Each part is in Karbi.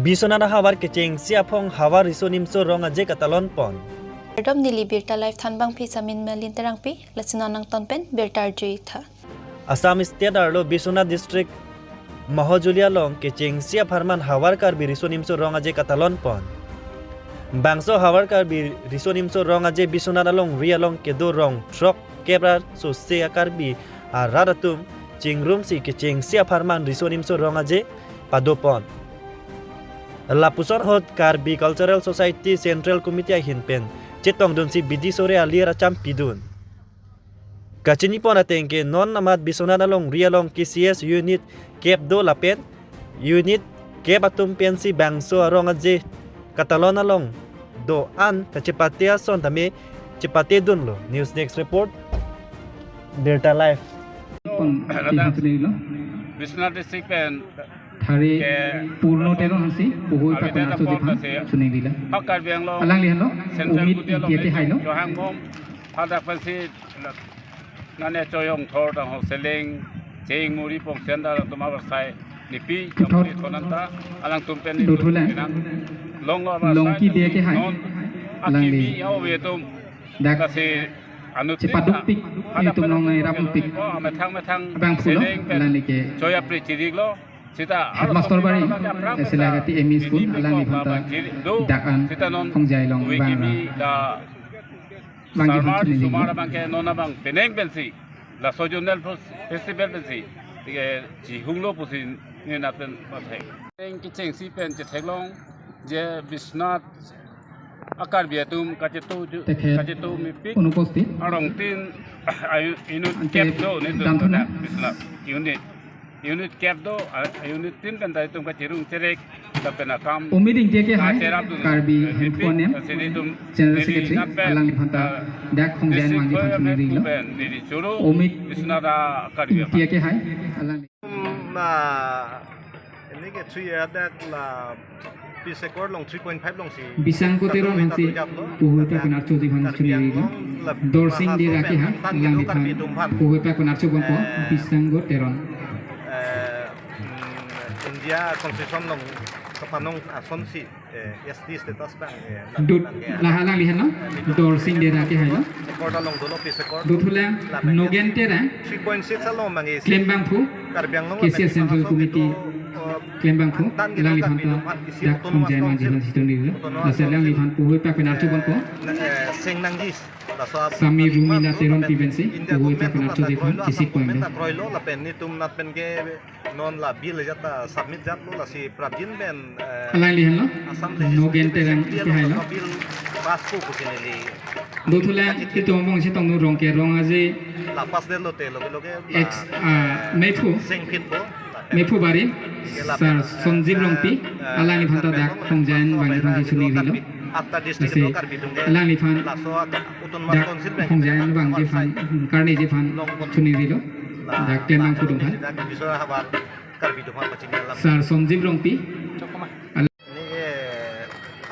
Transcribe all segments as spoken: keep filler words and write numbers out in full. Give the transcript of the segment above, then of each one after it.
Biswanath ahavar kechengsi aphong havar riso nimso rong aje katalon pon. Kardom, neli Birta Live thanbangpi Samin Malin Terangpi, lasi non nangton pen birta arju-ik tha. Assam State arlo Biswanath District Mahojoli along kechengsi apharman havar Karbi riso nimso rong aje katalon pon. Bangso havar Karbi riso nimso rong aje Biswanath alongri along kedo rong throk kep ra sose a-Karbi arat atum chingrumsi kechengsi apharman riso nimso rong aje pado pon. Lapuson ahut Karbi Cultural Society Central Committee ahin pen chetongdunsi bidi sore alir acham pidun. Kachini pon ateng ke non amat Biswanath alongri along K C S unit kep do lapen unit kep atum pensi bangso arong aje katalon along do-an kachepate ason tame chepatedunlo. News Desk Report, Birta Live. Pon Ladak tihang chunilo. Biswanath District pen Thari ke Purno Teron hansi puhui Abidin pakunat Apor chojiphan tase chunilo. Hak Karbi Anglong Alangli henlo Central Umit Kutia Ingti ake Longmetung hailo. Johang Bom hadak pensi nane choyong thor tang ho seleng cheng muri pong senda atum abarsai nipi Puthot. Jamuri thonanta alangtum pen Dothulang. Pinang longlo abarsai Longki dia ke hai. Non Alangli. Akimi au vetum Dak kasi anut chepadukpik, hadak itum pen long atum nai rapukpik. Oh, methang methang Bang Phulo, seleng pen alangli ke. Choya pri chiriklo. Sita Headmaster bari, aphrang eh, sila kati M E school, alangli phanta dak an Khongjai along bang ra. Bang Sarmar jihon chini sumar ding. Abang ke non abang penang pensi. Laso Zonal Festival pensi. Tike chihunglo pusi ne napen pathek. Eng kechengsi pen chetheklong je Biswanath a-Karbi atum kacheto ju-, Tekhet kacheto mepik. Onupasthit. Arong tin, ayu-, unit Ante kep do, ne do, damthuna. Biswanath unit. Unit kep do, a, unit tin pen ta itum kachirung cherek, ta pen akam. Umit Ingti ake hai, ah, cherap do, Karbi eh, Hemphu mepik, anem, ta sini itum General neli Secretary, napen, alangli phanta, ah, dak Khongjai district manji phan chunilo. Pen neli choro, Umit Biswanath a-Karbi Ingti ake hai, alangli. Ma, ini ke three, ada la Peace Accord along three point five alongsi. Bisangko Teron hansi puhui pakunat chojiphan chunilo. Dorsing Dera ke hai, alangli phan puhui pakunat chobon po, eh, Bisangko Teron. Eh, mm, India Constitution along kapanong asonsi. Eh, S T status abang, eh, Dut abang, eh, laha alangli henlo, Dorsing Dera ke hailo. Accord along dolo Peace Accord. Dothulang Lapen Nogen Terang, three point six along mangi si Klembangphu, Karbi Anglong K C S Lapen Central Assam Committee, itu, eh, Klembangphu, Antan gitu alangli Karbi phanta, Duma isi dak autonomous Khongjai council. Manji phan chitong dilo. Autonomous Lasi alangli council. Phan puhui pakunat chobon po. Eh, eh, Seng Nangji, laso Sami Rumi Lateron Lapen pibensi, India puhui government pakunat chobon po, India government chisi ta point. Government ta kroilo, lapen netum nat pen ke non la bill ajat ta submit ajatlo lasi prabin pen, eh, alangli henlo, Assam Legislative Nogen Terang Assembly ke along hailo. Bill pass ko pusi neli. Dothulang itum bong si tongnu rong ke rong aje. La pass detlo te loge loge la, ex, ah, eh, mephu. Sengphit po. Mephu bari, ke la Sar pen, Sonjib eh, Rongpi, eh, alangli phanta dak Karbi Anglong Khongjai Laso manji phan Karbi chunilo. Karbi, atta district Lasi, lo Karbi Anglong ke alangli phan laso ak-, Autonomous dak Council pen Khongjai manji phan, Pansai. Karneji phan Long Kon. Chunilo. La, Dak Klembangphu atum phan. Dak Biswanath ahavar Karbi atum aphan pachini alam. Sar Sonjib Rongpi. Ini ke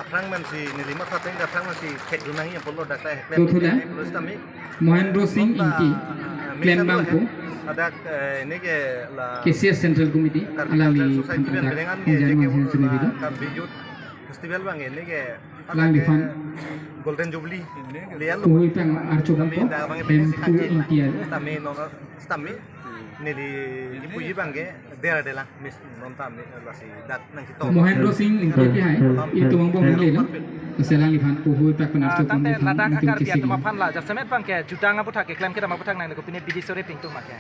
aphrang mansi neli matha ateng aphrang mansi thekdun nangji apotlo dak ta heklem. Dothulang. Terus kami. Mohendro Singh Ingti. Klembangphu. Adak, eh, ini ke la K C S Central Committee, Karbi alangli Cultural Society phanta pen dak berengan ke Khongjai J K manji chunilo. Karbi Youth Festival abang ini ke alangli phan Golden Jubilee. Lialo. Puhui pang archobon po, kami dak abang Hemphu Ingti. Kami non Sitame, neli ipuji abang ke Dera Dela, mis non tame lasi dak nangchetong. Mohendro Singh Ingti ke hai, itum angbong ke lo. Lasi alangli phan puhui pakunat chobon. Ah, tangte ladak a-Karbi atum aphan la jasemet abang ke jutang aputhak keklem kedam aputhak nang kopine bidi sore pingtung ma ke.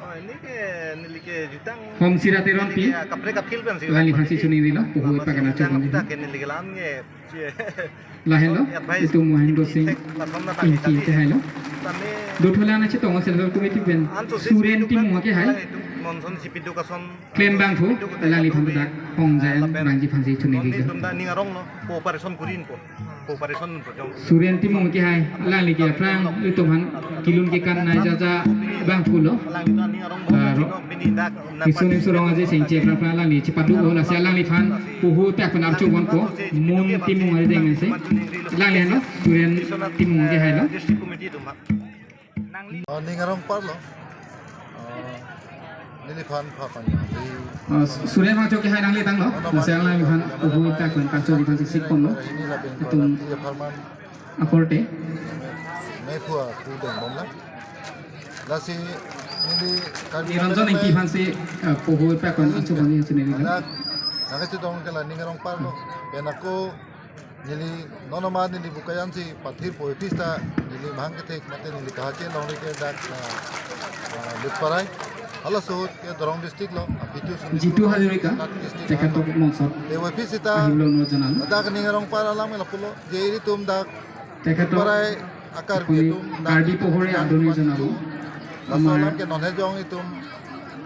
Oh, ini ke neli ke jutang. Hong Sira Teronpi. Neli ke kaprek kapril abang si. Alangli phan si chunilo, puhui pakunat chobon. Jutang aputhak ke neli ke lam ke Lahelo, itum Mohendro Singh Ingti ke hailo. Dothulang nangchetong Central Committee pen Suren Timung ke hai. Klembangphu, alangli phan dak Khongjai manji phan si chunilo. Suren Timung ke hai, alangli ke aphrang itum aphan kelun kekan nai jaja bangphulo. Ah, ro-, Riso nimso rong aje sengche aphrang aphrang alangli chepadu-o, lasi alangli phan puhui pakunat chobon po, Mun Timung ari deng si. Alangli henlo, Suren Timung ke hailo. Oh, ning arong parlo. Oh. Neliphan pha panyang. Uh, Surya Phangcho ke hai nangli tanglo. Nasi alangliphan ubu ita kuen kangchoji aphan chesik ponlo. Atum akorte. Mephua kudeng bomla. Lasi neli Karbi Niranjan Engti aphansi, uh, poho ita kuen kangcho bani chuneni. Nangkachedong ke la ning arongparlo. Pen ako neli non amat neli bukayan si pathir po office ta neli mahang kethek mate neli kahache longri ke dak, ah, ah, Lutparai. Halaso ke Dharwang district lo, apitu suni Jitu Hazarika, Stat district tekhethok lo. Mongso. Te office sita ahiblo no janalo. Dak ning arongpar alam ke lapulo, je ilitum dak Tekhethok Lutparai akar apuni bitum dak Karbi pohore adoni janalo. Laso alam ke non hejong itum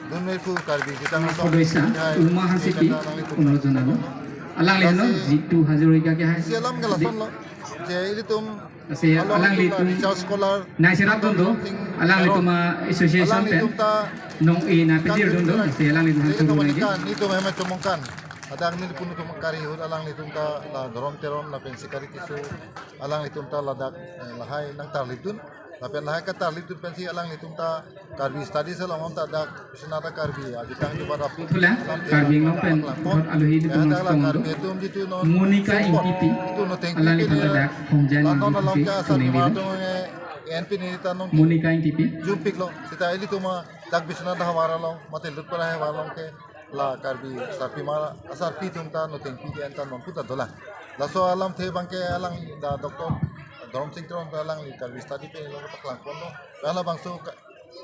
dunmephu Karbi jutang asong. Kodoisa, hai, Uma Hansepi, hai, uno janalo. Alangli heno, Jitu Hazarika ke hai. Si alam ke lason lo. Je ilitum, si along alanglitum, research scholar, nai serap dun do, alanglitum, ah, association pen, alanglitum ta, nong e na pejir dun do, si alanglitum, eh, hantu nong lagi. Ikan, itum hema chomongkan. Adak neli punu tum kari hut alanglitum ta la Dhorom Teron lapen Sikari Tisso, alanglitum ta ladak, eh, lahai nangtarlipdun. Lapen lahai katarlipdun pensi alanglitum ta Karbi Studies along ta dak Biswanath Karbi ajutang jubat api. Pula, alam Karbi Anglong pen, alam thot alohi di ya, dak la tong do. Karbi atum jitu non Monica Singpon, Ingtipi, jitu non Tengpi alangliphan ta dak Hongjain la non alam si ka asar chuneni bima lo. Tung nge N P ni ta non Monica Ingtipi. Jumpik lo, sita ilitum dak Biswanath havar along, mate Lutparai havar along ke la Karbi sarpimar, asarpi atum ta non Tengpi ke anta non puta dolang. Laso alamthe abangke alang da Doctor Dhorom Sing Teron ta alangli Karbi Study pen lo paklang ponlo. Halabangso Ka-,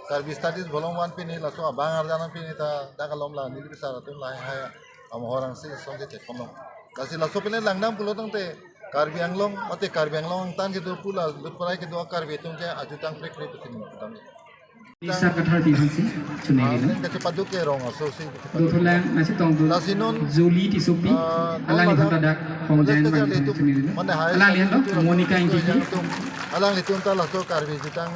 Karbi Studies bolong van pen laso abang arjan pen ta dak alom la neli bisar atum lahai amohor angsi songsi thek ponlo. Lasi laso pen langdam pulo tangte Karbi Anglong, mate Karbi Anglong angtan kedo pu la Lutparai kedo Karbi atum ke ajutang prekpre pusi nangputam. Isa Kathar aphansi chuneni. Kachepadu ke rong aso si. Dothulang nasi tong dun. Lasi non, Julie Tissopi, ah, non alangli ladak phanta dak Hongjain college bang kacharli atum, chuneni. Mane high school alanglihan lo, atum, Monica Ingtipi. Alanglitum ta laso Karbi jutang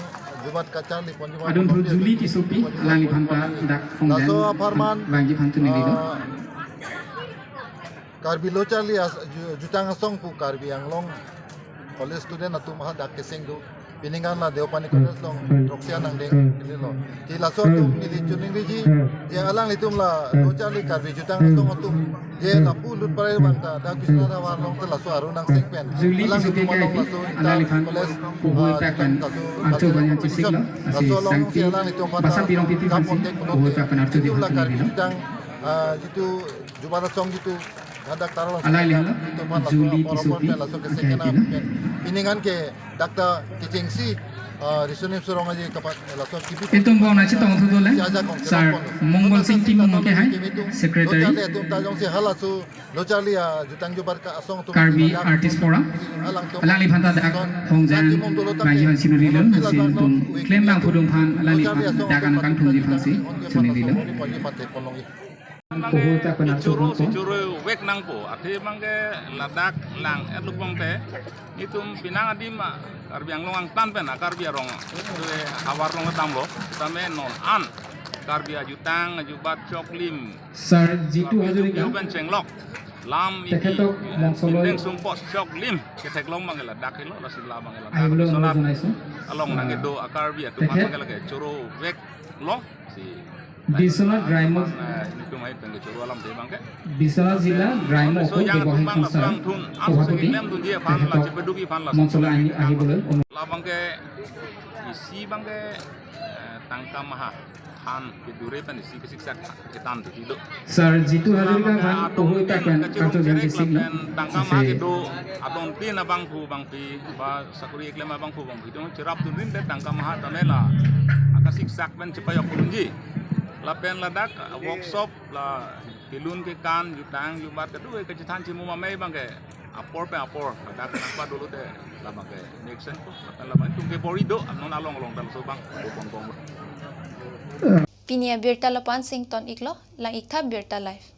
jubat kacharli pon jubat. Adun thu pon Julie Tissopi, alangliphanta dak Hongjain laso apharman, bang aphan chuneni lo. Ah, Karbi locharli as-, ju-, jutang asong pu Karbi Anglong college student atum hadak keseng do. Pining an la Deopani College along throksi an angdeng pini lo. Ti laso atum neli chuningriji, je alanglitum la locharli Karbi jutang asong atum, je lapu Lutparai bang ta dak Biswanath havar along ta laso arun angsek pen. Julie Tissopi alanglitum ke along laso inter alangli aphan college, puhu ah, ita jutang pen kaso archo bang aphan chesik lo, lasi laso along sangti si alanglitum aphan basa ta pirong titi kam aphansi contact puhu pulote ita pen archo di ilitum la aphan Karbi chuneni lo. Jutang, ah, jitu jubat asong jitu hadak tarlo alangli helo, ilitum aphan laso Julie apor apor Tissopi pen laso kesek akehai kena pilo. Pen pining an ke dak ta kechengsi, ah, reasoning surong aji kapat laso kipi. Itum bong nasi tong thu dole. Si ajak kong Sir Mongol Sing Timung akehai, Secretary. Locharli atum ta jongsi halaso locharli, ah, jutang jubat ka asong atum Karbi Artist Forum. Alangtum alangli aphanta dak son Hongjain Sing Timung dolo ta bang aphan chuneni lo, alangtum si ladak non itum week klem bang pudum aphan alangli locharli aphan asong dak atum an kangthungji aphansi chuneni lo. Pon pon pon pon. Puhu ta pen archo choro bang si po. Choro vek nangpo. Athe abangke ladak lang-et luk bang te. Itum penang adim a Karbi Anglong angtan pen a Karbi arong. Itu havar along damlo. Tame non an Karbi ajutang ajubat choklim. Sir Jitu Karbi Hazarika. Atum pen chenglok. Lam iji, tekhetok eh, Mongsoloi. Bindeng sumpot choklim. Ketheklong abangke ladak helo, lasi la abangke ladak. Ahiblo Biswanath nangjonaisong. Along nangkedo a Karbi atum tekhet abangke lake choro vek lo. Si Biswanath Raimo, eh, ilitum hai pen kechoro alamthe abangke. Biswanath Jila Raimo so ko yang Bebohai atum bang Khongsa, laso langthun, Bupati, angsung iklem dunji aphan la tekhetok chepeduki aphan la Mongsoloi ahi, ahiboloi. La abangke isi abangke, eh, tangka maha han kedure pen isi kesiksak ketan di do. Sir Jitu Hazarika aphan puhu ita pen karcho jam chesik lo. Tangka maha kedo adon tin abangphu bangphi ba sakori keklem abangphu bangphi do cherap dun rin te tangka maha tame la akasiksak pen chepajok pudunji. Lapen ladak workshop la kelun kekan jutang jubat kedo kechethan chimum amei abangke apor pen apor ladak nangpa dolo te la abangke next time ko lapen la abang tum ke bor-i do non along along dal so bang bong bong. Pini abirta lapu-an si ington iklo, lang-iktha Birta Live.